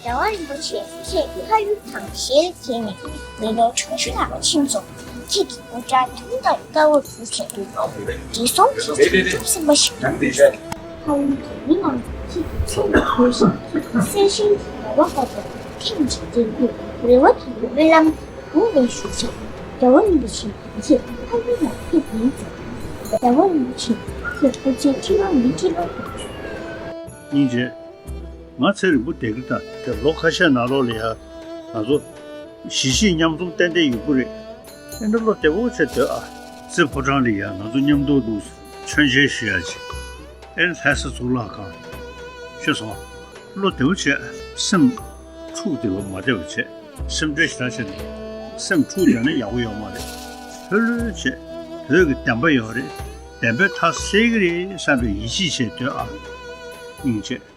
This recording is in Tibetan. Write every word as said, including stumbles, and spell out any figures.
རྒྱལ་བ་རིན་པོ་ཆེ་ཁྱེད་ཕ་ཡུལ་དང་ཞལ་གྱེས་ནས་མི་ལོ་ཁྲི་ཁྲི་ལ་ཕྱིན་སོང་། ཁྱེད་ཀྱི་དགོད་བྲ་དུང་དང་དཀར་པོར་གྱུར་བྱས་འདུག། བགྲེས་སོང་ཁྱེད་ཀྱི་ཐུགས་སེམས་པ་ཞིག་དང་། ཕ་ཡུལ་གྱི་མི་རྣམས་ཁྱེད་ཀྱི་མཚན་ལ་གུས་ཤིང་ཁྱེད་ཀྱི་གསལ་ཞིང་གི་ངོ་བོ་ལྟ་བུར་ཐེངས་གཅིག་མཇལ་རྒྱུར་རེ་བ་དང་སྨོན་ལམ་དགུང་ནས་ཞུ་ཞིང་། རྒྱལ་བ་རིན་པོ་ཆེ་ཁྱེད་ཕ་ཡུལ་ལ་ཕེབས་ཡིན་ཙང་། རྒྱལ་བ་རིན་པོ་ཆེ་ཁྱེད་སྐུ་ཚེ་ཁྲི་ལོ་ཉི་ཁྲི་ལོ། སྙིང་རྗེ། ང་ཚེ་རིང་པོ་བསྡད་ཀྱི་ད། དེ་ལོ་ཁ་ཤས་ནང་ལོགས་ལ་ཡ་ང་ཚོ་གཞིས་བྱེས་མཉམ་འཛོམས་ཏན་ཏན་ཡོང་གི་རེད། ཨེ་འདྲ་བློ་བདེ་པོ་བྱས་སྡོད་ཨ། རྩེ་ཕོ་བྲང་ལ་ཡ་ང་ཚོ་མཉམ་དུ་འདུག་མཆོད་མཇལ་ཞུ་ཡ་ཅིག། ཨེ་ལྷ་ས་གཙུག་ལག་ཁང་། ཤེས་སོང་། བློ་བདེ་པོ་བྱས། སེམས་འཁྲུག་བསྡད་པ་མ་བསྡད་པ་བྱས། སེམས་ཁྲལ་ཞེ་དྲག་བྱས་ནས་སེམས་འཁྲུག་བསྡད་ན་ཡག་པོ་ཡོད་མ་རེད། ལྷོད་ལྷོད་བྱས། བོད་ཀྱི་བདེན་པ་ཡོད་རེད། བདེན་པའི་མཐའ་གསལ་གྱི་རེད་བསམ་པའི་ཡིད་ཆེས་བྱས་སྡོད་ཨ། སྙིང་རྗེ།